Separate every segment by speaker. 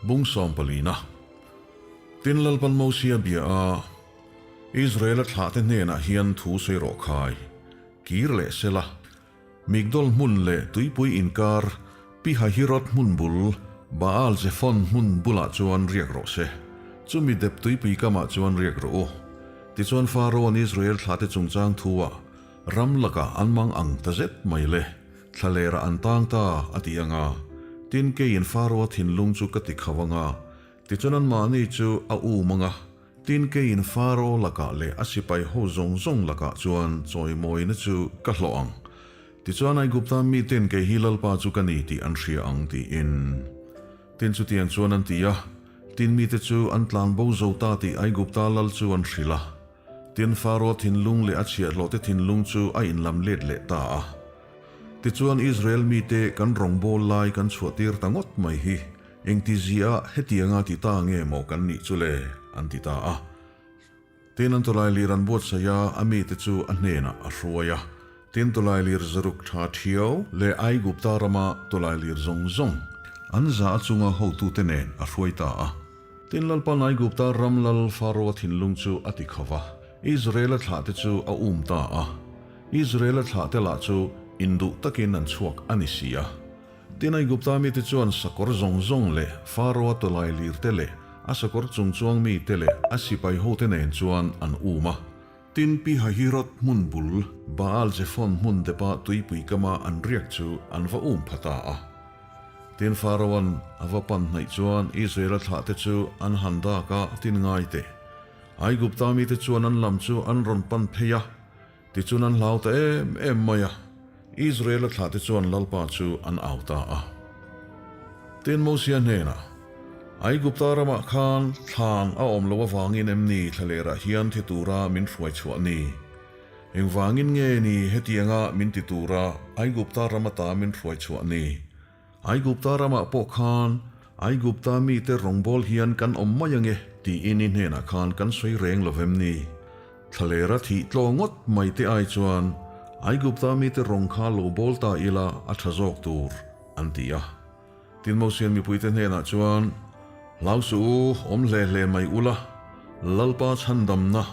Speaker 1: Bung sawmpalina. Tin Lalpan Mosia bia a, Israela thlahte hnenah hian thu sawi rawh khai, kir leh sela. Migdol hmun leh tuipui inkar Pihahirot hmun bul, Baal Zephon hmun bulah chuan riak rawh se. Chumi dep tuipui kamah chuan riak rawh u. Tichuan Pharaoh-a'n Israel thlahte chungchang thu-ah ram lakah an mang ang ta zet mai le, thlalera an tang ta a ti ang a. Tin, keiin Pharaoh-a thinlung chu ka ti kho ang a, tichuan anmahni chu a um ang a. Tin, keiin Pharaoh lakah leh a sipai ho zawng zawng lakah chuan chawimawina chu ka hlawh ang. Tichuan Aigupta miten kei hi Lalpa chu ka ni tih an hria ang, tiin. Tin, chutiang chuan an ti a. Tin, mite chu an tlan bo zo ta tih Aigupta lal chu an hrilh a. Tin, Pharaoh thinlung leh a chhiahhlawhte thinlung chu a inlam let leh ta a. Tichuan, Israel mite kan rawngbâwl lai kan chhuahtir ta ngawt mai hi. Engtizia hetianga ti ta nge maw kan nih chu le? an ti ta a. Tin, an tawlailir an buatsaih a, a mite chu a hnenah a hruai a. Tin, tawlailir zaruk tha thiau leh Aigupta rama tawlailir zawng zawng an za a chunga hotute nen a hruai ta a. Tin, Lalpan Aigupta ram lal Pharaoh-a thinlung chu a ti kho va, Israela thlahte chu a um ta a. Israela thlahte lah chu induh takin an chhuak a ni si a. Tin, Aigupta mite chuan sakawr zawng zawng leh Pharaoh-a tawlai lirte leh a sakawr chungchuang mite leh a sipai hote nen chuan an um a. Tin, Pi Hahirot hmun bul Baal-Zephon hmun depa tuipui kama an riak chu an va um pha ta a. Tin, Pharaoh-a'n a va pan hnaih chuan Israel-a thlahte chu an han dak a, tin ngai teh. Aigupta mite chuan an lam chu an rawn pan phei a. Tichuan an hlau ta em em mai a, Israel-a thlahte chuan Lalpa chu an au ta a. Tin, Mosia hnenah, Aigupta ramah khan thlan a awm loh avangin em ni thlalerah hian thi tura min hruai chhuah ni? Engvangin nge ni hetianga min ti tura Aigupta ram ata min hruai chhuah ni? Aigupta ramah pawh khan Aigupta mite rawngbâwl hian kan awm mai ange tiin i hnenah khan kan sawi reng lo vem ni? Thlalera thih tlaw ngawt mai te ai chuan Aigupta mite rawng kha lo bâwl ta ila a ṭha zawk tur, an ti a. Tin, Mosian mipuite hnenah chuan, Hlau suh u, awm hle hle mai ula, Lalpa chhandamna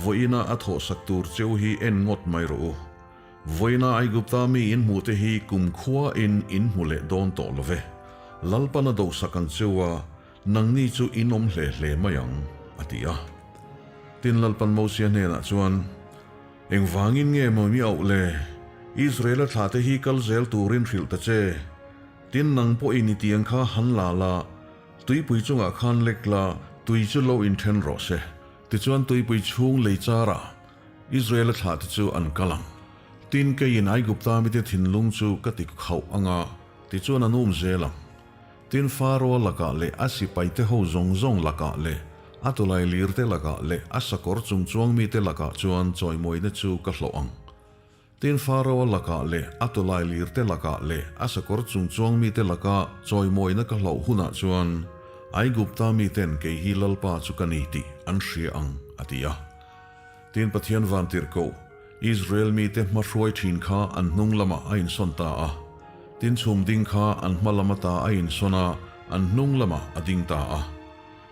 Speaker 1: vawiina a thawhsak tur cheu hi en ngawt mai rawh u. Vawiina Aigupta mi in hmuhte hi kumkhua in in hmu leh dawn tawh lo ve. Lalpan a dohsak ang cheu a, nangni chu in awm hle hle mai ang, a ti a. Tin, Lalpan Mosia hnenah chuan, Engvangin nge maw mi auh le? Israela thlahte hi kal zel turin hrilh ta che. Tin, nang pawhin i tiang kha han la la, tuipui chungah khan lek la, tui chu lo inthen rawh se. Tichuan tuipui chhung lei charah Israel-a thlahte chu an kal ang. Tin, keiin Aigupta mite thinlung chu ka ti khauh ang a, tichuan an um zel ang. Tin, Pharaoh-a lakah leh a sipaite ho zawng zawng lakah leh a tawlai lirte lakah leh a sakawr chungchuang mite lakah chuan chawimawina chu ka hlawh ang. Tin, Pharaoh-a lakah leh a tawlai lirte lakah leh a sakawr chungchuang mite laka chawimawina ka hlauh hunah chuan Aigupta miten kei hi Lalpa chu ka ni tih an hria ang, a ti a. Tin, Pathian vantirhkoh, Israel mite hma hruai thin kha an hnung lamah a insawn ta a. Tin, chhum ding kha an hma lam ata a insawn a, an hnung lamah a ding ta a.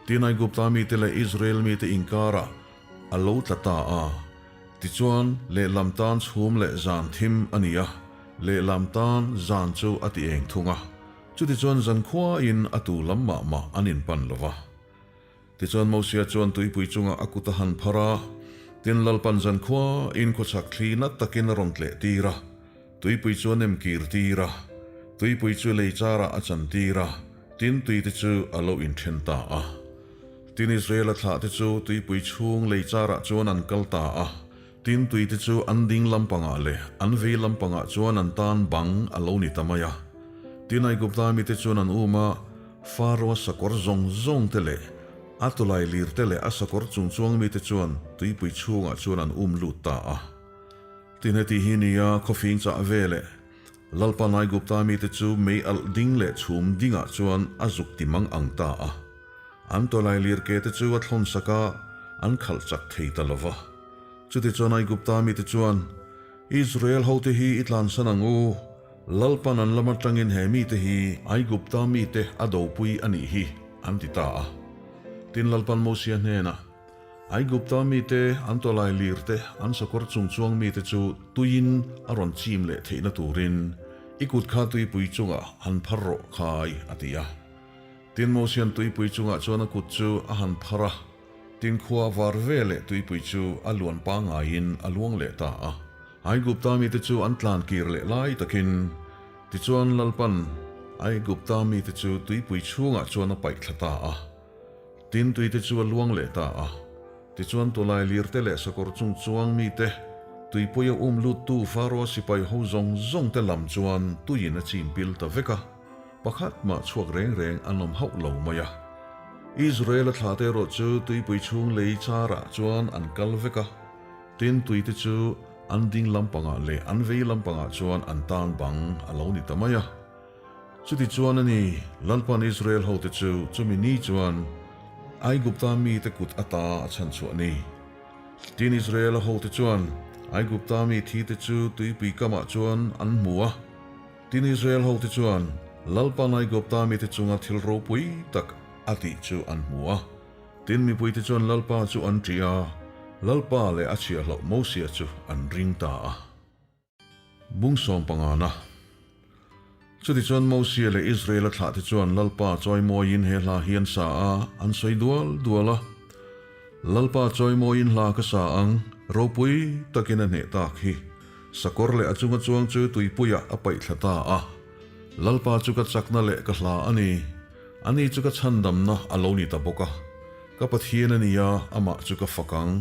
Speaker 1: Tin, Aigupta mite leh Israel mite inkarah a lo tla ta a. Tichuan, lehlam tan chhum leh zan thim a ni a, lehlam tan zan chu a ti eng thung a. Chutichuan zankhuain a tu lam mah mah an inpan lo va. Tichuan Mosia chuan tuipui chungah a kut a han phar a, tin Lalpan zankhua in khawchhak thli nat takin a rawn tleh tir a, tuipui chu a nem kir tir a, tuipui chu lei charah a chan tir a, tin tuite chu a lo inthen ta a. Tin Israela thlahte chu tuipui chhung lei charah chuan an kal ta a, tin tuite chu an ding lampangah leh an vei lampangah chuan an tan bang a lo ni ta mai a. Tin Aigupta mite chuan an um a, Pharaoh-a sakawr zawng zawng te leh a tawlai lir te leh a sakawr chungchuang mite chuan tuipui chhungah chuan an um lut ta a. Tin heti hi nia khawfing chah ve leh Lalpa Aigupta mite chu mei alh ding leh chhum dingah chuan a zuk ti mang ang ta a. An tawlai lir ke te chu a thlawn sak a, an khalh chak thei ta lo va. Chutichuan Aigupta mite chuan, Israel hote hi i tlansan ang u, Lalpan an lam atangin he mite hi Aigupta mite a dopui a nih hi, an ti ta a. Tin, Lalpan Mosia hnenah, Aigupta mite, an tawlai lir te, an sakawr chung chuang mite chu tuiin a rawn chim leh theihna turin i kut kha tuipui chungah han phar rawh khai, a ti a. Tin, Mosian tuipui chungah chuan a kut chu a han phar a, tin khua var ve leh tuipui chu a luan pangaiin a luang leh ta a. Aigupta mite chu an tlan kir leh lai takin, tichuan Lalpan Aigupta mite chu tuipui chhungah chuan a paih thla ta a. Tin tuite chu a luang leh ta a. Tichuan tawlai lirte leh sakawr chung chuang mite, tuipuia um luttu Faroa sipai ho zawng zawngte lam chuan tuiin a chim pil ta vek a. Pakhat mah chhuak reng reng an awm hauh lo mai a. Israel-a thlahte erawh chu tuipui chhung lei charah chuan an kal vek a, tin tuite chu an ding lampangah leh an vei lampangah chuan an tan bang a lo ni ta mai a. Chutichuan a ni, Lalpan Israel hote chu chumi ni chuan Aigupta mite kut ata a chhanchhuah ni. Tin Israel-a hote chuan Aigupta mi thite chu tuipui kamah chuan an hmu a. Tin Israel hote chuan Lalpa Naigopta mite chunga thil ropui tak a tih chu an hmu a. Tin mipuite chuan Lalpa chu an ṭih a, Lalpa leh a chhiahhlauh Mosia chu an ring ta a. Bung sawm pangana. Chutichuan Mosia leh Israel-a thlahte chuan Lalpa chawimawiin he hla hi an sa a, an sawi dual dual a. Lalpa chawimawiin hla ka sa ang, ropui takin a hneh tak hi. Sakawr leh a chunga chuang chu tuipuiah a paih thla ta a. Lalpa chu ka chakna leh ka hla a ni. Ani chu ka chhandamna a lo ni ta bawk a. Ka Pathian a ni a, amah chu ka fak ang.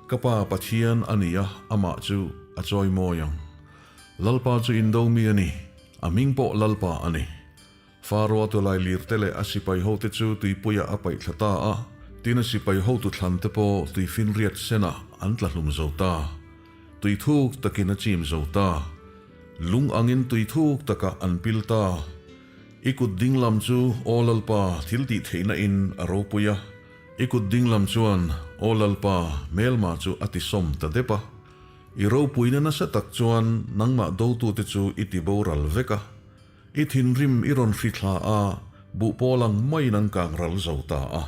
Speaker 1: Ka Pa Pathian a ni a, amah chu a chawimawi ang. Lalpa chu indo mi a ni, a hming pawh Lalpa a ni. Faroa tawlai lirte leh a sipai hote chu tuipuiah a paih thla ta a, tin a sipai hotu thlante pawh tuifinriat senah an tla hlum zo ta. Tui thuk takin a chim zo ta. Lung angin tui thuk takah an pil ta. I kut dinglam chu Aw Lalpa thil tih theihna in a ropui a, i kut dinglam chuan Aw Lalpa hmelma chu a tisawm ta dep a. I ropuina nasa tak chuan nangmah dotute chu i ti boral vek a. I thinrim i rawn hri thla a, buh pawl ang maiin an kang ral zo ta a.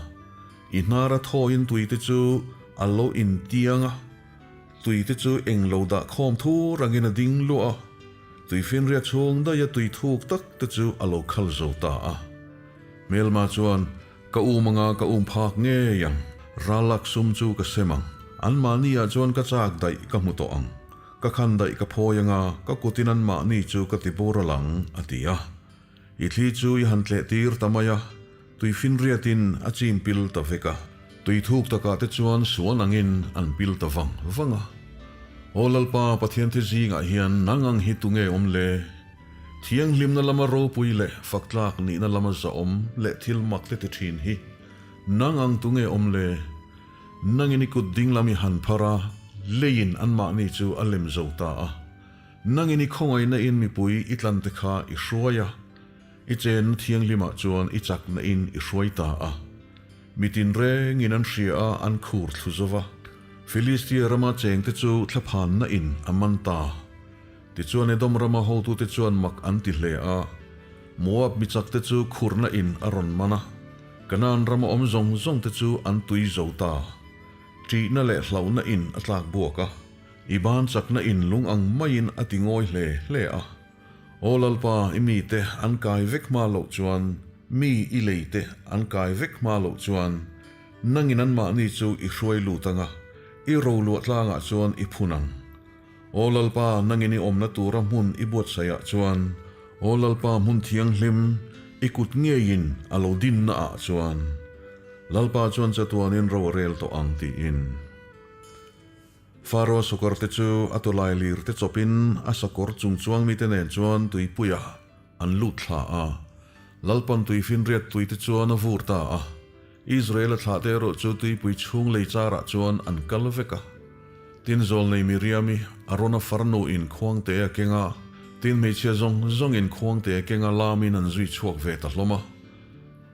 Speaker 1: I hnar a thawiin tuite chu a lo intiang a, tuite chu eng lo dah khawm thur angin a ding luah a, tuifinria chhung daih a tui thuk tak te chu a lo khal zo ta a. Hmelma chuan, Ka um anga ka um phak ngei ang, ralak sum chu ka sem ang, anmahni ah chuan ka chak daih ka hmu tawh ang. Ka khan daih ka phawi anga ka kutin anmahni chu ka ti boral ang, a ti a. I thli chu i han tleh tir ta mai a, tuifinriatin a chim pil ta vek a. Tui thuk takah te chuan suan angin an pil ta vang vang a. Aw Lalpa, Pathian te zingah hian nang ang hi tunge awm le? Thianghlimna lama ropui leh faktlak nihna lama zahawm leh thil mak te ti thin hi nang ang tunge awm le? Nangin i kut dinglam i han phar a, leiin anmahni chu a lem zo ta a. Nangin i khawngaihna in mipui i tlante kha i hruai a, i chenna thianghlimah chuan i chakna in i hruai ta a. Mi tinrengin an hria a, an khur thlu zo va. Filistia rama chengte chu thlaphanna in a man ta. Tichuan Edom rama hotute chuan mak an ti hle a, Moab mi chakte chu khurna in a rawn man a. Kanaan rama awm zawng zawng te chu an tui zo ta. Ṭihna leh hlauhna in a tlak buak a, i ban chakna in lung ang maiin a ti ngawi hle hle a. Aw Lalpa, i mite an kai vek hma loh chuan, mi i leite an kai vek hma loh chuan, nangin anmahni chu i hruai lut ang a, i roluah tlangah chuan i phun ang. Aw Lalpa, nangin i awmna tura hmun i buatsaihah chuan, Aw Lalpa hmun thianghlim, i kut ngeiin a lo dinna ah chuan, Lalpa chuan chatuanin ro a rel tawh ang tiin. Faro sakawr te chu a tawlai lir te chawpin a sakawr chung chuang mite nen chuan tuipuiah an lut thla a. Lalpan tuifinriat tui te chuan a vur ta a. Israel-a thlahte erawh chu tuipui chhung lei charah chuan an kal vek a. Tin zawlnei Miriam-i Arona farnu-in khuangte a keng a, tin hmeichhia zawng zawngin khuangte a keng a lamin an zui chhuak ve ta hlawm a.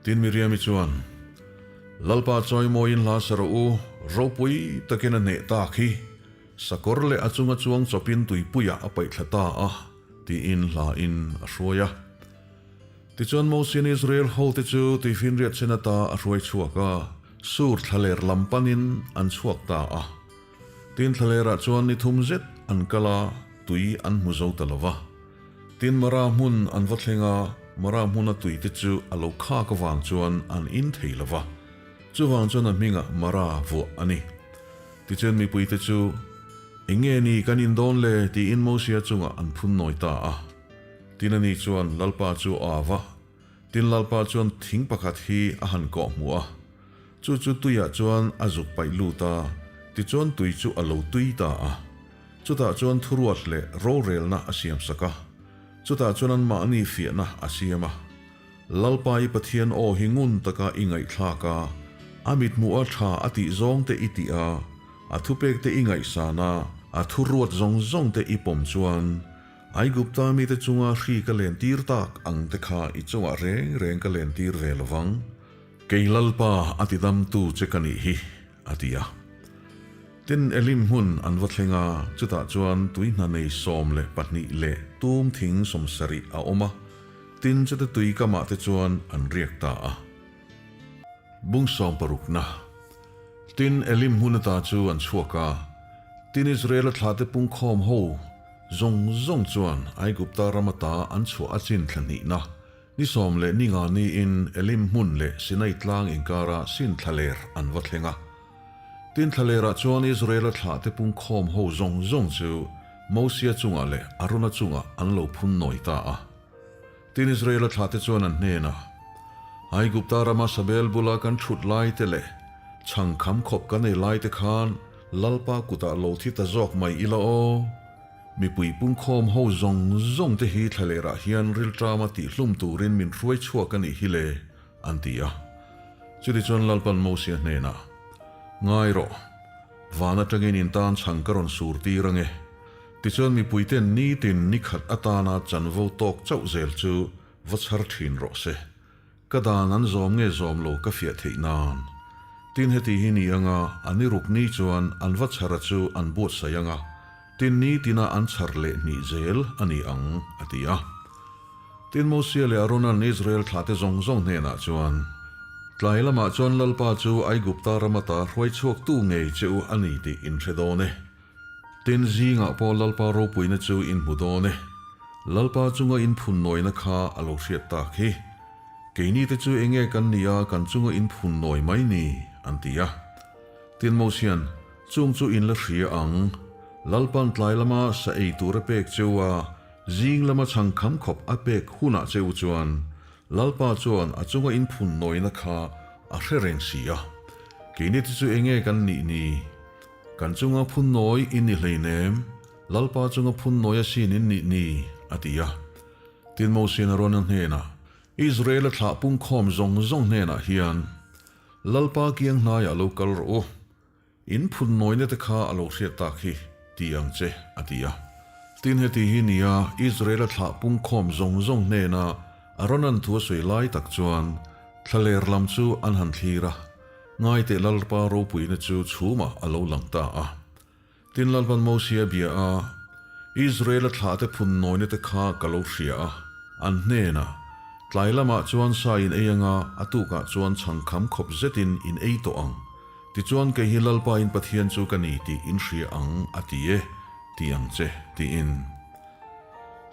Speaker 1: Tin Miriam-i chuan, Lalpa chawimawiin hla sa rawh u, ropui takin a hneh tak hi, sakawr leh a chunga chuang chawpin tuipuiah a paih thla ta a, tiin hla-in a hruai a. Tichuan Mosian Israel hote chu tuifinriat chen ata a hruai chhuak a, Sur thlaler lam panin an chhuak ta a. Tin thlalerah chuan ni thum zet an kal a, tui an hmu zo ta lo va. Tin Mara hmun an va thleng a, Mara hmuna tui te chu a lo khak avang chuan an in thei lo va. Chuvang chuan a hmingah Mara vuah a ni. Tichuan mipuite chu, Eng nge ni kan in dawn le? tiin Mosia chungah an phun nawi ta a. Tin ani chuan Lalpa chu a au va. Tin Lalpa chuan thing pakhat hi a han kawh hmuh a. Chu chu tuiah chuan a zuk paih lut a, tichuan tui chu a lo tui ta a. Chutah chuan thuruat leh rorelna a siamsak a. Chutah chuan anmahni fiahna a siam a. Lalpa i Pathian aw hi ngun taka i ngaihthlak a, a mithmuh a tha a tih zawng te i tih a, a thupek te i ngaihsan a, a thuruat zawng zawng te i pawm chuan, Aigupta mite chunga hri ka len tir tak ang te kha i chungah reng reng ka len tir ve lovang. Kei Lalpa a tidamtu che ka nih hi, a ti a. Tin, Elim hmun an va thleng a, chutah chuan tuihna nei 12 leh tum thing 70 a awm a, tin chute tui kamah te chuan an riak ta a. Bung sawm parukna. Tin, Elim hmun ata chu an chhuak a, tin Israela thlate pungkhawm ho zawng zawng chuan Aigupta ram ata an chhuah a chin thla hnihna, ni sawm leh ni nga niin Elim hmun leh Sinai tlang inkara sin thlaler an va thleng a. Tin, thlalerah chuan Israela thlahte pungkhawm ho zawng zawng chu Mosia chungah leh Arona chungah an lo phun nawi ta a. Tin, Israela thlahte chuan an hnenah, Aigupta rama Sabel bula kan thut lai te leh chhang kham khawp kan ei lai te khan Lalpa kutah lo thi ta zawk mai ila aw. Mipui pungkhawm ho zawng zawng te hi thlalerah hian rilṭama tihhlum turin min hruai chhuak a nih hi le, an ti a. Chutichuan Lalpan Mosia hnenah, Ngai rawh, van atangin in tan chhang ka rawn sur tir ange. Tichuan mipuiten nitin nikhat atana chanvo tawk chauh zel chu va chhar thin rawh se. Ka dan an zawm nge zawm lo ka fiah theih nan. Tin heti hi ni anga a ni ruk ni chuan an va chhara chu an buatsaih anga, tin nitina an chhar leh hnih zel a ni ang, a ti a. Tin Mosia leh Arona'n Israel thlahte zawng zawng hnenah chuan, Tlai lamah chuan Lalpa chu Aigupta ram ata hruai chhuaktu ngei che u a ni tih in hre dawn e. Tin zingah pawh Lalpa ropuina chu in hmu dawn e. Lalpa chunga in phun nawina kha a lo hriat tak hi. Keini te chu enge kan nih a kan chunga in phun nawi mai ni, an ti a. Tin Mosia'n, Chung chu in la hria ang. Lalpa'n tlai lama sa ei tur a pek cheu a, zing lama chhang kham khawp a pek hunah cheu chuan Lalpa chuan a chunga in phun nawina kha a hre reng si a. Keini te chu enge kan nih ni? Kan chunga phun nawi in ni hleinem, Lalpa chunga phun nawi asin in nih ni, a ti a. Tin Mosian Arona hnenah, Israela thlah pungkhawm zawng zawng hnenah hian, Lalpa kiang hnaiah lo kal rawh u, in phun nawina te kha a lo hriat tak hi, ti ang che, a ti a. Tin heti hi nia Israela thlah pungkhawm zawng zawng hnena Arona'n thu a sawi lai tak chuan thlaler lam chu an han thlir a, Ngaiteh Lalpa ropuina chu chhumah a lo lang ta a. Tin Lalpan Mosia bia a, Israela thlahte phun nawina te kha ka lo hria a, an hnenah, Tlai lamah chuan sa in ei anga a tukah chuan chhang kham khawp zetin in ei tawh ang. Tichuan kei hi Lalpa in Pathian chu ka ni tih in hria ang, a ti e, ti ang che, tiin.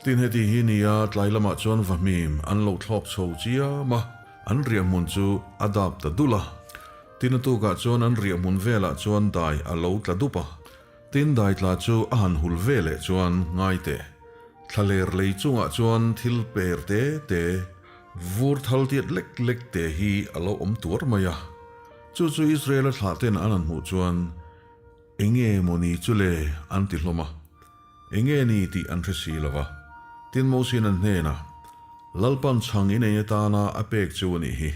Speaker 1: Tin heti hi nia tlai lamah chuan vahmim an lo thlawk chho chiam a. An riahhmun chu a dap ta dul a. Tin a tukah chuan an riahhmun velah chuan dai a lo tla dup a. Tin dai tla chu a han hul ve leh chuan ngai teh. Thlaler lei chungah chuan thil per te te, vur thal tiat lek lek te hi a lo awm tuar mai a. Chu chu Israel-a thlah ten an han hmuh chuan Enge maw ni chu le? an ti hlawm a. Enge ni tih an hre si lo va. Tin Mosi'n an hnenah, Lalpan chhang in ei atana a pek chu a nih hi.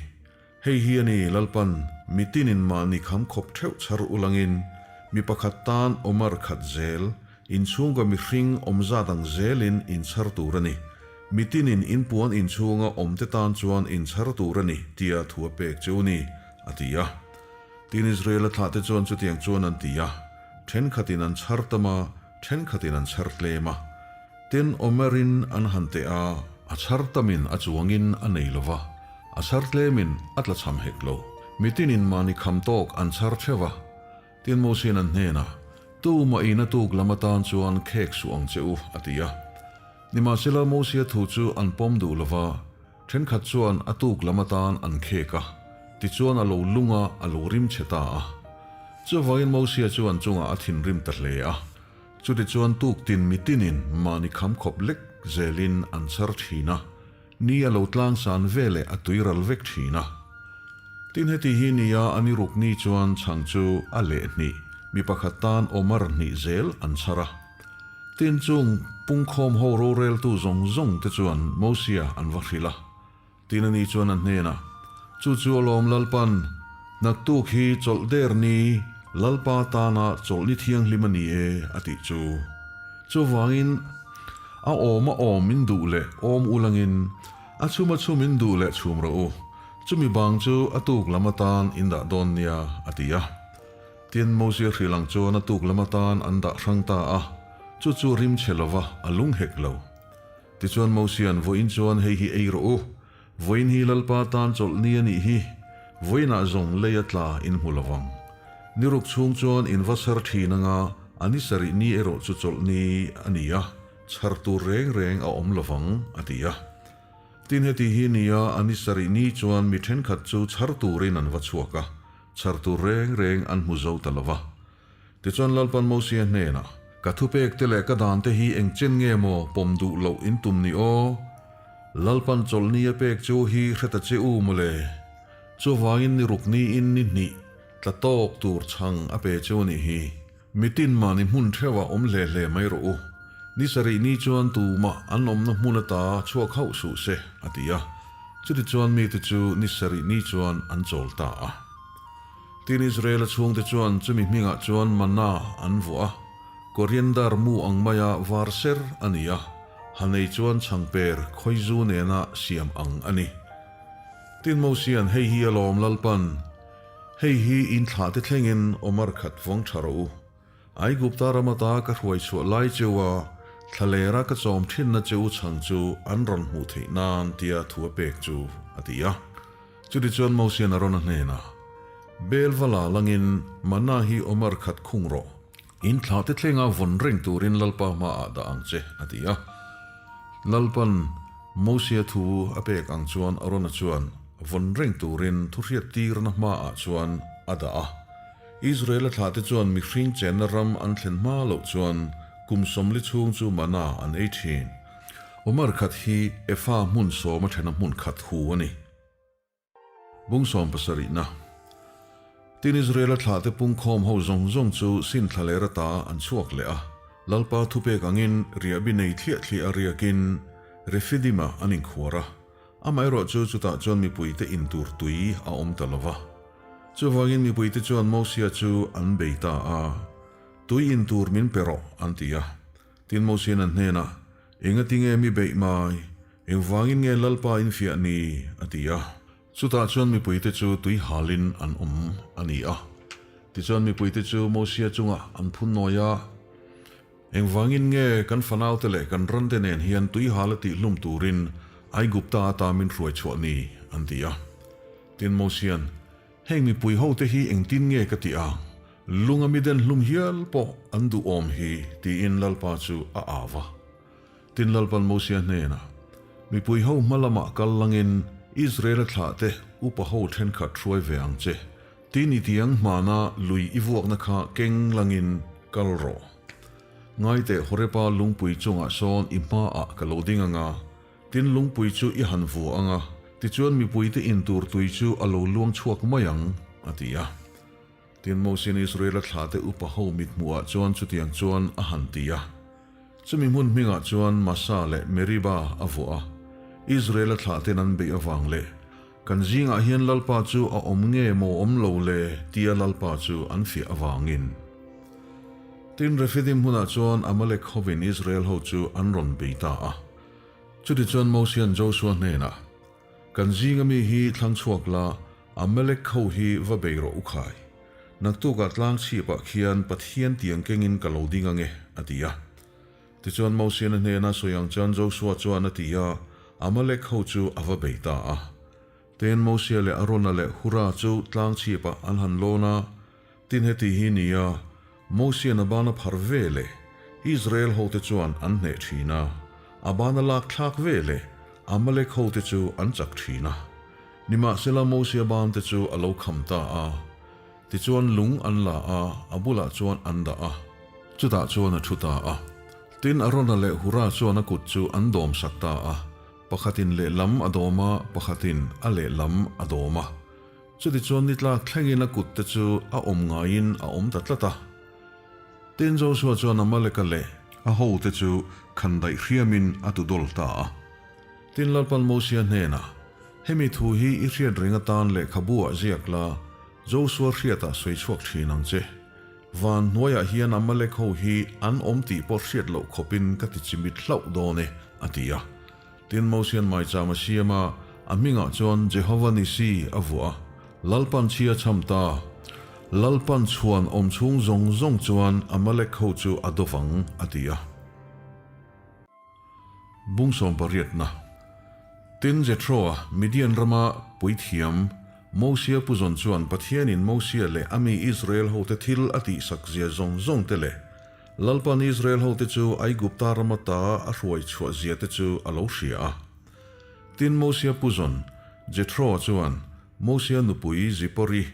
Speaker 1: Hei hi a ni, Lalpan mitinin mahni kham khawp theuh chhar ulangin mi pakhat tan awmar khat zel, inchhungkaw mihring awm zat ang zelin inchhar tur a ni. Mitinin inpuan inchhunga awmte tan chuan inchhar tur a ni, tia thu a pek chu a ni, a ti a. Tin Israela thlahte chuan chutiang chuan an ti a, thenkhatin an chhar tam a, thenkhatin an chhar tlem a. Tin Omerin an han teh a, A chhar tamin a chuangin a nei lo va, a chhar tlemin a tlachham hek lo. Mitinin mahni kham tawk an chhar theuh va. Tin Mosian an hnenah, Tumah in a tuk lam atan chuan khek suh ang che u, a ti a. Nimahsela Mosia thu chu an pawm duh lo va, thenkhat chuan a tuk lam atan an khek a, tichuan a lo lung a, a lo rim chhe ta a. Chuvangin Mosia chu an chungah a thinrim ta hle a. Chutichuan tuktin mitinin mahni kham khawp lek zelin an chhar thin a, ni a lo tlangsan veleh a tuiral vek thin a. Tin heti hi nia a ni ruk ni chuan chhang chu a leh hnih, mi pakhat tan Omar hnih zel an chhar a. Tin chung pungkhawm ho roreltu zawng zawng te chuan Mosia an va hrilh a. Tin a ni chuan a hnenah, Chu chu alawm Lalpan, naktuk hi chawlh der ni, Lalpa tana chawlh ni thianghlim a ni e, a tih chu. Chuvangin a awm a awm in duh leh awm ulangin, a chhum a chhum in duh leh chhum rawh u, chumi bang chu a tuk lam atan in dah dawn nia, a ti a. Tin, Mosia hrilh ang chuan a tuk lam atan an dah hrang ta a, chu chu rim chhe lova a lung hek lo. Tichuan Mosia'n vawiin chuan hei hi ei rawh u, vawiin hi Lalpa tan chawlh ni a nih hi, vawiinah zawng lei a tla in hmu lo vang. Ni ruk chhung chuan in va chhar thin anga a ni sarih ni erawh chu chawlh ni a ni a, chhar tur reng reng a awm lo vang, a ti a. Tin heti hi nia a ni sarih ni chuan mi thenkhat chu chhar turin an va chhuak a, chhar tur reng reng an hmu zo ta lo va. Tichuan Lalpan Mosia hnenah, Ka thupek te leh ka dan te hi eng chen nge maw pawm duh loh in tum ni aw? Lalpan chawlhni a pek chu hi hre ta che u mawle. Chuvangin ni ruk niin ni hnih tla tawk tur chhang a pe chu a nih hi. Mitin mahni hmun theuhah awm hle hle mai rawh u. Ni sarih ni chuan tumah an awmna hmun ata chhuak hauh suh se, a ti a. Chutichuan mite chu ni sarih ni chuan an chawl ta a. Tin Israela chhungte chuan chumi hmingah chuan manna an vuah a, koriander mu ang maia var ser a ni a, hanei chuan chhangper khawizu nena siam ang a ni. Tin Mosia'n hei hi a lawm Lalpan, Hei hi in thlahte thlengin Omar khat vawng tha rawh u. Aigupta ram ata ka hruai chhuah lai cheu a, thlalera ka chawm thinna cheu chhang chu an rawn hmuh theih nan tia thu a pek chu a ti a. Chutichuan Mosian a rawn a hnenah, Belvala langin manna hi Omar khat khung rawh. In thlah te thlenga vawn reng turin Lalpa hmaah dah ang che, a ti a. Lalpan Mosia thu a pek ang chuan Arona chuan vawn reng turin thuhriat tirna hmaah chuan a dah a. Israela thlah te chuan mihring chenna ram an thlen hma loh chuan kum 40 chhung chu manna an ei thin. Omar khat hi Efa hmun sawma thena hmun khat hu a ni. Bung sawm pasarihna. Tin Israela thlahte pungkhawm ho zawng zawng chu sin thla leh rata an chhuak leh a. Lalpa thupek angin riahbi nei thliah thliah a riakin Refidim-ah an inkhuar a. Amaherawh chu chutah chuan mipuite intur tui a awm ta lo va. Chuvangin mipuite chuan Mosia chu an bei ta a, Tui intur min pe rawh, an ti a. Tin Mosia'n an hnenah, Engatinge mi beih mai? Engvangin nge Lalpa in fiah ni? a ti a. Chutah chuan mipuite chu tui halin an awm a ni a. Tichuan mipuite chu Mosia chungah an phun nawi a, Engvangin nge kan fanaute leh kan rante nen hian tui hal a tihhlum turin Aigupta ata min hruai chhuah ni? an ti a. Tin Mosia'n, Heng mipui hote hi engtin nge ka tih ang? Lunga miden hlum hial pawh an duhawm hi, tiin Lalpa chu a au va. Tin Lalpan Mosia hnenah, Mipui ho hma lamah kal langin Israela thlahte upa ho thenkhat hruai ve ang che. Tin i tiang hmana lui i vuakna kha keng langin kal rawh. Ngaiteh Horepa lungpui chungah sawn i hmaah ka lo ding anga, tin lungpui chu i han vua anga, tichuan mipuite intur tui chu a lo luang chhuak mai ang, a ti a. Tin Mosian Israela thlahte upa ho mithmuhah chuan chutiang chuan a han ti a. Chumi hmun hmingah chuan Massa leh Meriba a vuah a, Israela thlahten an beih avang leh, Kan zingah hian Lalpa chu a awm nge maw awm lo le? tia Lalpa chu an fiah avangin. Tin, Refidim hmunah chuan Amalek hovin Israel ho chu an rawn bei ta a. Chutichuan Mosian Josua hnenah, Kan zinga mi hi thlang chhuak la, Amalek ho hi va bei rawh u khai. Naktukah tlang chhipah khian Pathian tiang kengin ka lo ding ange, a ti a. Tichuan Mosiana hnena sawi ang chuan Josua chuan a ti a, Amalek ho chu a va bei ta a. Tin, Mosia leh Arona leh Hura chu tlang chhipah an han lawn a, tin heti hi ni a, Mosian a ban a phar ve leh Israel hote chuan an hneh thin a, a ban a lak thlak ve leh Amalek hote chu an chak thin a. Nimahsela Mosia bante chu a lo kham ta a. Tichuan lung an la a, a bulah chuan an dah a. Chutah chuan a thu ta a. Tin, Arona leh Hura chuan a kut chu an dawm sak ta a, pakhatin lehlam a dawm a, pakhatin a lehlam a dawm a. Chutichuan ni tlak thlengin a kutte chu a awm ngaiin a awm ta tlat a. Tin, Joshua chuan Amaleka leh a hote chu khandaih hriamin a tudawl ta a. Tin, Lalpan Mosia hnenah, Hemi thu hi i hriat reng atan lehkhabu ah ziak la, Joshua hriatah sawi chhuak thin ang che. Van hnuaiah hian Amalek ho hi an awm tih pawh hriat loh khawpin ka ti chimit hlauh dawn e, a ti a. Tin, Mosian maicham a siam a, a hmingah chuan Jehova Nisi a vuah a. Lalpan chhia cham ta. Lalpan chhuan awm chhung zawng zawng chuan Amalek ho chu a do vang, a ti a. Bung sawmpariatna. Tin, Jethro-a, Midian rama puithiam, Mosia puzawn chuan Pathianin Mosia leh a mi Israel hote thil a tihsak zia zawng zawng te leh Lalpan Israel hote chu Aigupta rama ta a hruai chhuah zia te chu a lo hria a. Tin, Mosia puzawn, Jethro-a chuan Mosia nupui Zipori,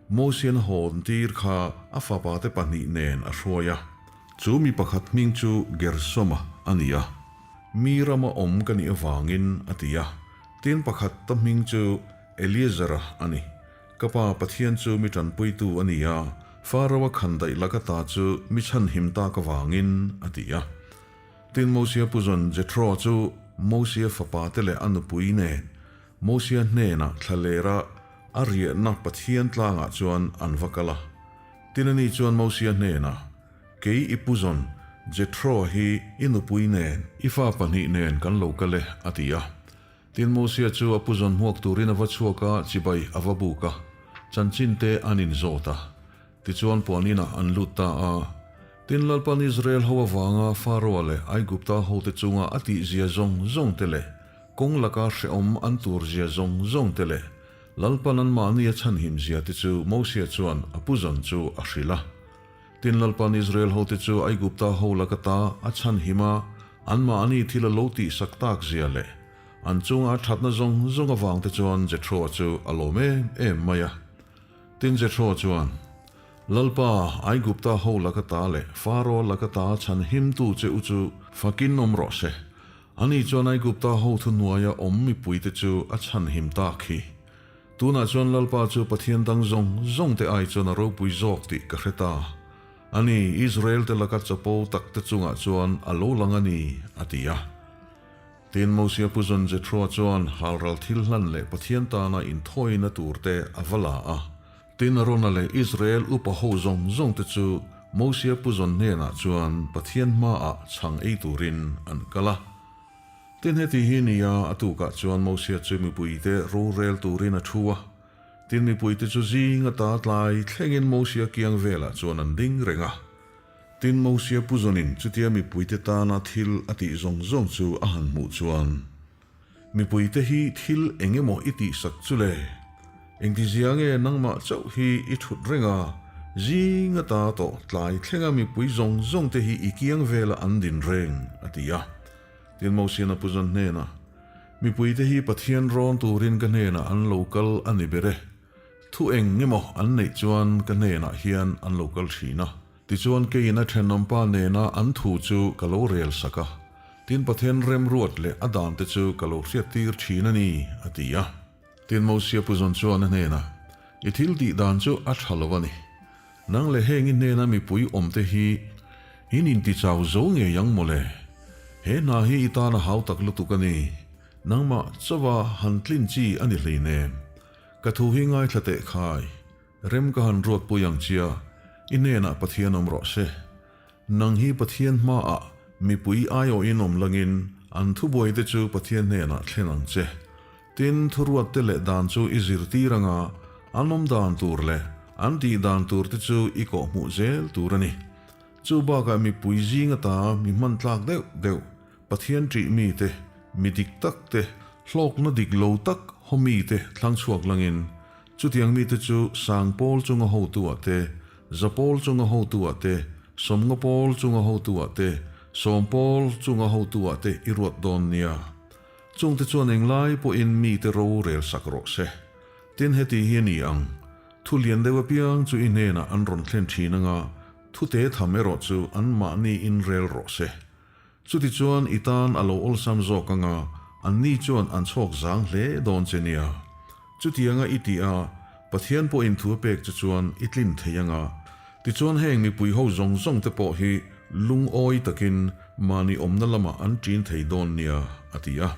Speaker 1: Mosian hawn tir kha a fapate pahnih nen a hruai a. Chu mi pakhat hming chu Gersoma a ni a, mi rama awm ka nih avangin a ti a. Tin pakhat ta hming chu Eliezera a ni. Ka pa Pathian chu mi tanpuitu a ni a, Faraoa khandaih laka ta chu mi chhanhim tak avangin a ti a. Tin Mosia puzawn Jethro chu Mosia fapate leh a nupui nen Mosia hnenah thlalera a riahna Pathian tlangah chuan an va kal a. Tin ani chuan Mosia hnenah, Kei i puzawn, Jethro hi i nupui nen, i fa pahnih nen kan lo kal e, a ti a. Tin Mosia chu a puzawn hmuak turin a va chhuak a, chibai a va buk a, chanchin te an inzawt a. Tichuan puan inah an lut ta a. Tin Lalpan Israel ho avanga Faroa leh Aigupta hote chunga a tihzia zawng zawng te leh kawng laka hrehawm an turzia zawng zawng te leh Lalpan anmahni a chhanhim zia te chu Mosia chuan a puzawn chu a hrilh a. Tin Lalpan Israel hote chu Aigupta ho laka ta a chhanhim a, anmahni thil a lo tihsak tak zia leh an chunga a thatna zawng zawng avang te chuan Jethroa chu a lawm em em mai a. Tin Jethro chuan, Lalpa, Aigupta ho laka ta leh Faro laka ta chhanhimtu che u chu fakin awm rawh se. Ani chuan Aigupta ho thuhnuaia awm mipuite chu a chhanhim tak hi. Tunah chuan Lalpa chu Pathian dang zawng zawngte ai chuan a ropui zawk tih ka hre ta. Ani, Israelte laka chapo takte chungah chuan a lo lang a ni, a ti a. Tin, Mosia puzawn Jethroa chuan halral thil hlan leh Pathian tana inthawina turte a va la a. Tin, Arona leh Israel upa ho zawng zawngte chu Mosia puzawn hnenah chuan Pathian hmaah chhang ei turin an kal a. Tin, heti hi nia a tukah chuan Mosia chu mipuite rorel turin a thu a. Tin, mipuite chu zing ata tlai thlengin Mosia kiang velah chuan an ding reng a. Tin, Mosia puzawnin chutia mipuite tana thil a tih zawng zawng chu a han hmuh chuan, Mipuite hi thil eng emaw i tihsak chu le? Engtizia nge nangmah chauh hi i thut reng a, zing ata tawh tlai thlenga mipui zawng zawngte hi i kiang vela an din reng? a ti a. Tin, Mosian a puzawn hnenah, Mipuite hi Pathian rawn turin ka hnenah an lo kal a ni ber e. Thu eng emaw an neih chuan ka hnenah hian an lo kal thin a, tichuan keiin a thenawmpa nena an thu chu ka lo rel sak a, tin Pathian remruat leh a dante chu ka lo hriattir thin a ni, a ti a. Tin Mosia puzawn chuan a hnenah, I thil tih dan chu a tha lo a ni. Nang leh heng i hnena mipui awmte hi in intichau zo ngei ang mawle. He hna hi i tan a hau tak lutuk a ni. Nangmah chauha han tlin chi a ni hleinem. Ka thu hi ngaithla teh khai, rem ka han ruat pui ang chia, i hnenah Pathian awm rawh se. Nang hi Pathian hmaah mipui aiawhin awm langin an thubuai te chu Pathian hnenah thlen ang che. Tin, thuruat te leh dan chu i zirtir anga an awm dan tur leh an tih dan tur te chu i kawhhmuh zel tur a ni. Chu bakah mipui zing ata mi hman tlak deuh deuh Pathian ṭih mite. Mi dik tak te, hlawkna dik lo tak haw mite thlang chhuak langin, chutiang mite chu sang pawl chunga hotuah te, za pawl chunga hotuah te, sawmnga pawl chunga hotuah te, sawm pawl chunga hotuah te i ruat dawn nia. Chungte chuan englai pawhin mite ro rel sak rawh se. Tin heti hi a ni ang, thu lian deuh apiang chu i hnenah an rawn thlen thin anga, thute tham erawh chu anmahni inrel rawh se. Chutichuan i tan a lo awlsam zawk anga, anni chuan an chhawk zang hle dawn che nia. Chutianga i tih a, Pathian pawhin thu a pek che chuan i tlin thei anga. Tichuan heng mipui ho zawng zawng te pawh hi lungawi takin mahni awmna lamah an ṭin thei dawn nia, a ti a.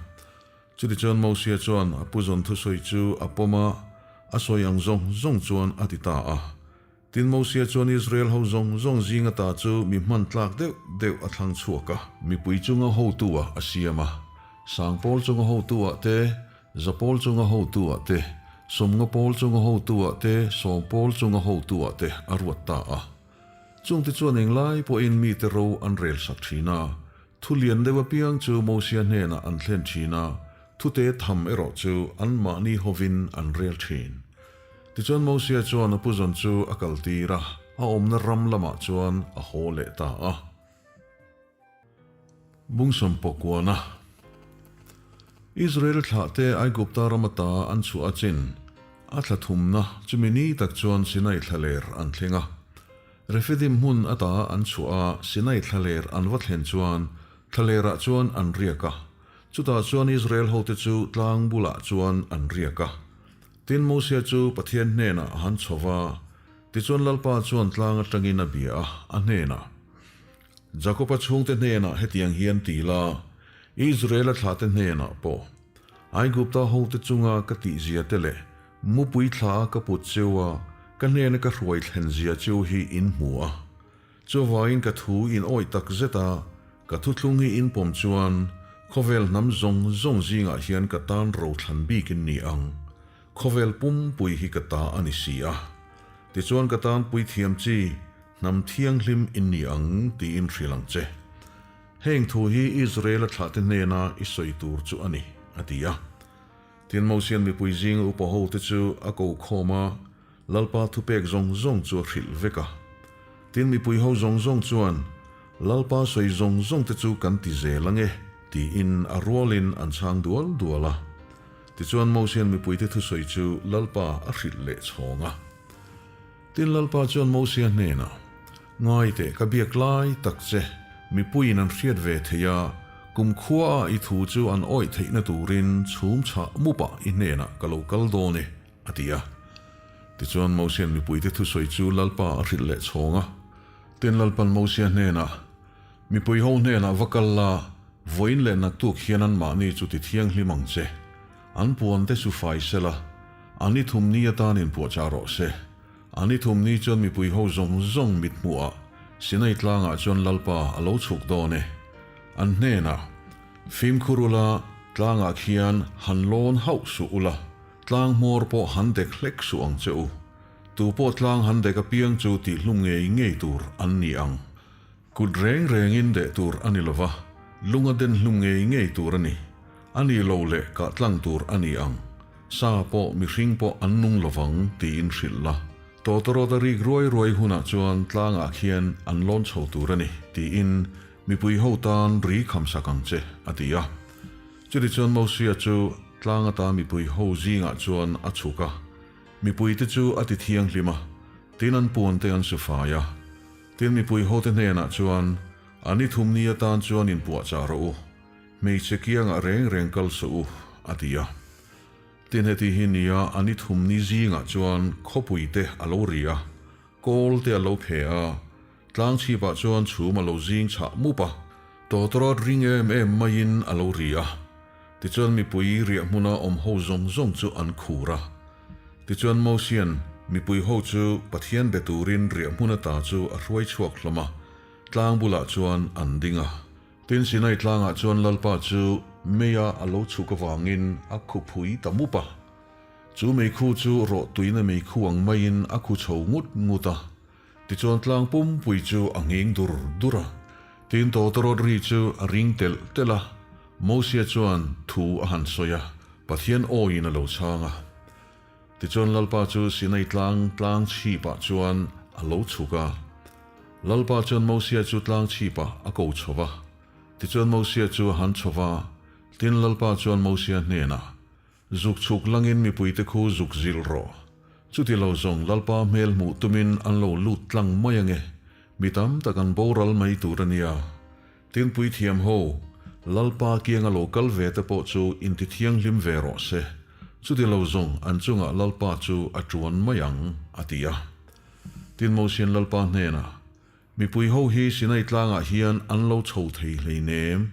Speaker 1: Chutichuan Mosia chuan a pu zawn thusawi chu a pawm a, a sawi ang zawng zawng chuan a ti ta a. Tin, Mosia chuan Israel ho zawng zawng zing ata chu mi hman tlak deuh deuh a thlang chhuak a. Mipui chunga hotu-ah a siam a, Sangpawl chunga hotu-ah te, Zapawl chunga hotu-ah te, Sawmnga pawl chunga hotu-ah te, Sawmpawl chunga hotu-ah te a ruat ta a. Chungte chuan englai pawhin mite ro an rel sak thin a, thu lian deuh apiang chu Mosia hnenah an thlen thin a, thute tham erawh chu anmahni hovin an rel thin. Tichuan Mosia chuan a puzawn chu a kaltir a, a awmna ram lamah chuan a haw leh ta a. Bungsawm Pawkuana Israel thlahte Aigupta ram ata an chhuah a chin a thla thumna chumi ni tak chuan Sinai thlaler an thleng a. Refidim hmun ata an chhuah a Sinai thlaler an va thlen chuan thlalerah chuan an riak a. Chutah chuan Israel hote chu tlang bulah chuan an riak a. Tin, Mosia chu Pathian hnenah a han chho va, tichuan Lalpa chuan tlang atangin a bia a, a hnenah, Jakoba chhungte hnenah hetiang hian ti la, Israela thlahte hnenah pawh, Aigupta hote chunga ka tihzia te leh mupui thla a ka put cheu a, ka hnena ka hruai thlen zia cheu hi in hmu a. Chuvangin ka thu in awih tak zet a, ka thuthlung hi in pawm chuan khawvel hnam zawng zawng zingah hian ka tan rothlan bik in ni ang. Khawvel pumpui hi ka ta a ni si a. Tichuan ka tan puithiam chi hnam thianghlim in ni ang tiin hrilh ang che. Heng thu hi Israel-a thlahte hnena i sawi tur chu a ni, a ti a. Tin Mosian mipui zinga upa hote chu a ko khawm a, Lalpa thupek zawng zawng chu a hrilh vek a. Tin mipui ho zawng zawng chuan, Lalpa sawi zawng zawng te chu kan ti zel ang e, tiin a rualin an chhang dual dual a. Tichuan Mosian mipuite thusawi chu Lalpa a hrilh leh chhawng a. Tin Lalpa chuan Mosia hnenah, Ngai teh ka biak lai tak che, mipuiin an hriat ve thei a, kum khuaah i thu chu an awih theihna turin chhum chhah mupah i hnenah ka lo kal dawn e, a ti a. Tichuan Mosia'n mipuite thusawi chu Lalpa a hrilh leh chhawng a. Tin Lalpa'n Mosia hnenah, Mipui ho hnenah va kal la, vawiin leh naktuk hian anmahni chu ti thianghlim ang che. An puante su fai se la, an i thum ni atan inpuahchah rawh se. An i thum ni chuan mipui ho zawng zawng mit hmuhah Sinai tlangah chuan Lalpa a lo chhuk dawn e. An hnenah, Fimkhur ula, tlangah khian han lawn hauh suh ula, Tlang hmawr pawh han dek hlek suh ang che u. Tu pawh tlang han dek apiang chu tihhlum ngei ngei tur an ni ang. Kut reng rengin deh tur a ni lova, lung a den hlum ngei ngei tur a ni. A ni lo leh kah tlang tur a ni ang. Sa pawh mihring pawh an nung lovang tiin hrilh la. Tawtawrawt a rik ruai ruai hunah chuan tlangah khian an lawn chho tur a ni tiin mipui ho tan ri khamsak ang che, a ti a. Chutichuan Mosia chu tlang ata mipui ho zingah chuan a chhuk a, mipuite chu a ti thianghlim a, tin an puante an su fai a. Tin mipui hote hnenah chuan, A ni thum ni atan chuan inpuahchah rawh u, hmeichhe kiangah reng reng kal suh u, a ti a. Tin heti hi nia a ni thum ni zingah chuan khawpuite a lo ri a, kawl te a lo phe a, Tlang chhipah chuan chhum a lo zing chhah mup a, tawtawrawt ring em em maiin a lo ri a. Tichuan mipui riah hmuna awm ho zawng zawng chu an khur a. Tichuan Mosia'n mipui ho chu Pathian be turin riah hmun ata chu a hruai chhuak hlawm a, tlang bulah chuan an ding a. Tin Sinai tlangah chuan Lalpa chu meia a lo chhuk avangin a khuphui ta mup a. Chu meikhu chu rawh tuina meikhu ang maiin a khu chho ngut ngut a. Tichuan tlang pumpui chu a nghing dur dur a, tin tawtawrawt ri chu a ring telh telh a. Mosia chuan thu a han sawi a, Pathian awiin a lo chhang a. Tichuan Lalpa chu Sinai tlang tlang chhipah chuan a lo chhuk a. Lalpa chuan Mosia chu tlang chhipah a ko chho va. Tichuan Mosia chu a han chho va, tin Lalpa chuan Mosia hnenah, Zuk chhuk langin mipuite khu zuk zilh rawh. Chuti lo zawng Lalpa hmel hmuh tumin an lo lut tlang mai ange, mi tam tak an boral mai tur a nia. Tin puithiam ho, Lalpa kianga lo kal ve te pawh chu inti thianghlim ve rawh se, chuti lo zawng an chungah Lalpa chu a tuan mai ang, a ti a. Tin Mosian Lalpa hnenah, Mipui ho hi Sinai tlangah hian an lo chho thei hleinem.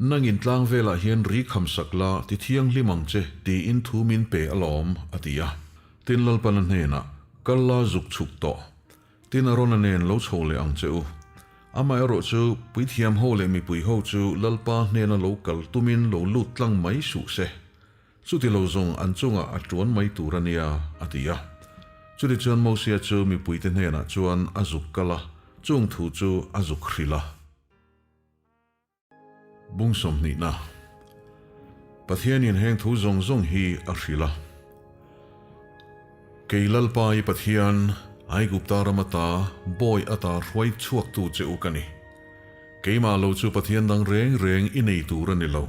Speaker 1: Nangin tlang velah hian ri kham sak la ti thianghlim ang che tiin thu min pe alawm, a ti a. Tin Lalpana hnenah, Kal la zuk chhuk tawh. Tin Arona nen lo chho leh ang che u. Amaherawh chu puithiam ho leh mipui ho chu Lalpa hnena lo kal tumin lo lut tlang mai suh se. Chuti lo zawng an chungah a tuan mai tur a nia, a ti a. Chutichuan Mosia chu mipuite hnenah chuan a zuk kal a, chung thu chu a zuk hrilh a. Bung sawmhnihna, Pathianin heng thu zawng zawng hi a hrilh a. Kei Lalpa i Pathian, Aigupta ram ata, bawi ata hruai chhuaktu che u ka ni. Keimah lo chu Pathian dang reng reng i nei tur a ni lo.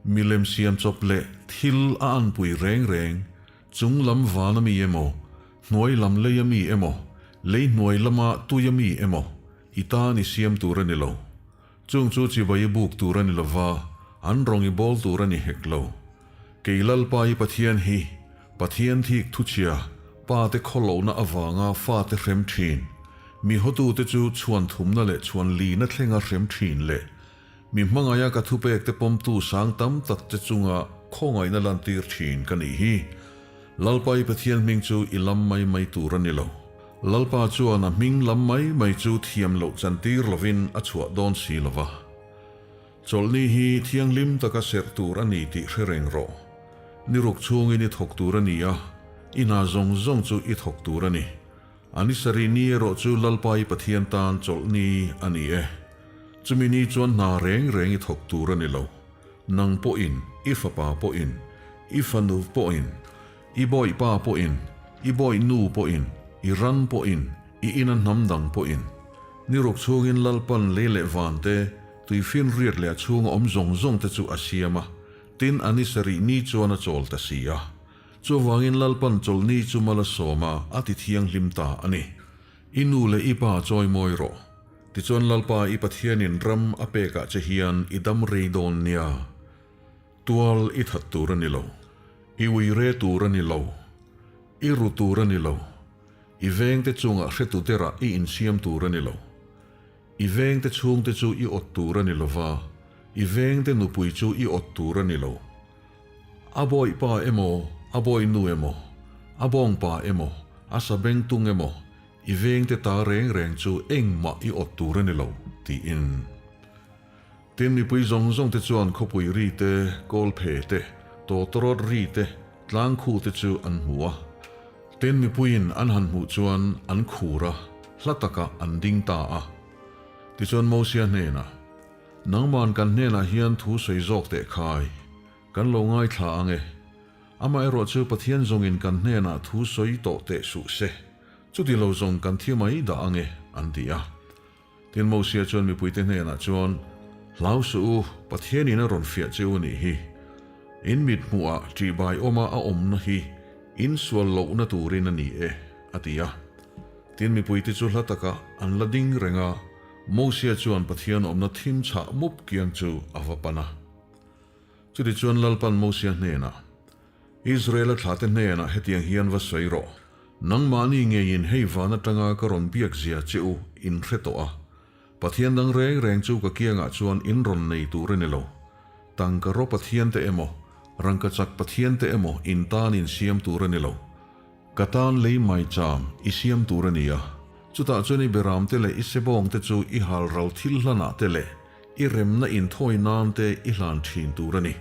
Speaker 1: Milem siam chawp leh thil a anpui reng reng, chung lam van a mi emaw, hnuai lam lei a mi emaw, lei hnuai lama tui a mi emaw, i tan i siam tur a ni lo. Chung chu chibai i buk tur a ni lo va, an rawng i bawl tur a ni hek lo. Kei Lalpa i Pathian hi, Pathian thik thuchhia, pa te khawlohna avanga fate hrem thin, mi hotute chu chhuan thumna leh chhuan lina thlenga hrem thin leh, Mi hmangaia ka thupekte pawmtu sang tam tak che chunga khawngaihna lantir thin ka nih hi. Lalpa i Pathian hming chu i lam mai mai tur a ni lo. Lalpa chuan a hming lam mai mai chu thiam loh chantir lovin a chhuah dawn si lo va. Chawlhni hi thianghlim taka serh tur a ni tih hre reng rawh. Ni ruk chhungin i thawk tur a ni a, i hna zawng zawng chu i thawk tur a ni. A ni sarih ni erawh chu Lalpa i Pathian tan chawlhni a ni e. Chumi ni chuan hna reng reng i thawk tur a ni lo. Nang pawhin, i fapa pawhin, i fanu pawhin, i bawihpa pawhin, i bawihnu pawhin, i ran pawhin, i ina hnam dang pawhin. Ni ruk chhungin Lalpan lei leh van te, tuifinriat leh a chhunga awm zawng zawng te chu a siam a, tin a ni sarih ni chuan a chawl ta si a. Chuvangin Lalpan chawlhni chu mal a sawm a, a ti thianghlim ta a ni. I nu leh i pa chawimawi rawh. Tichuan Lalpa i Pathianin ram a pekah che hian i dam rei dawn nia. Tual i that tur a ni lo. I ui re tur a ni lo. I ru tur a ni lo. I vengte chungah hretu derah i insiam tur a ni lo. I vengte chhungte chu i awt tur a ni lo va, i vengte nupui chu i awt tur a ni lo. A bawihpa emaw, a bawihnu emaw, a bawngpa emaw, a sabengtung emaw, i vengte ta reng reng chu engmah i awt tur a ni lo, tiin. Tin, mipui zawng zawng te chuan khawpui ri te, kawlphe te, tawtawrawt ri te, tlangkhu te chu an hmu a. Tin, mipuiin an han hmuh chuan an khur a, hla takah an ding ta a. Tichuan Mosia hnenah, Nangman kan hnenah hian thu sawi zawk teh khai, kan lo ngaithla ang e. Amaherawh chu Pathian zawngin kan hnenah thu sawi tawh teh suh se, chuti lo zawng kan thi mai dah ang e, an ti a. Tin, Mosia chuan mipuite hnenah chuan, Hlau suh u, Pathianin a rawn fiah che u nih hi. In mit hmuhah ṭihbai awma a awmna hi in sual lohna turin a ni e, a ti a. Tin, mipuite chu hla takah an la ding reng a, Mosia chuan Pathian awmna thim chhah mup kiang chu a va pan a. Chutichuan Lalpan Mosia hnenah, Israela thlate hnenah hetiang hian va sawi rawh, Nangmahni ngeiin hei van atanga ka rawn biak zia che u in hre tawh a, Pathian dang reng reng chu ka kiangah chuan in rawn nei tur a ni lo. Tangka raw Pathian te emaw, rangka chak Pathian te emaw in tan in siam tur a ni lo. Ka tan lei maicham i siam tur a ni a, chutah chuan i beram te leh i sebawng te chu i hal ral thil hlanah te leh i remna inthawi nan te i hlan thin tur a ni.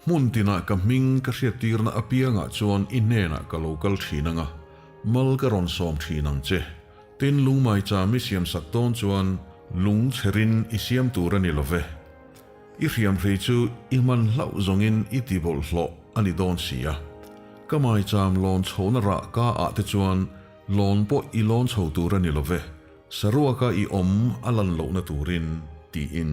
Speaker 1: Hmun tinah ka hming ka hriattirna apiangah chuan i hnenah ka lo kal thin ang a, mal ka rawn sawm thin ang che. Tin, lungmaicham i siamsak dawn chuan lung chherin i siam tur a ni lo ve. I hriamhrei chu i hman hlauh zawngin i ti bawlhhlawh a ni dawn si a. Ka maicham lawn chhohna rah ka ah te chuan lawn pawh i lawn chho tur a ni lo ve, saruaka i awm a lan lohna turin, tiin.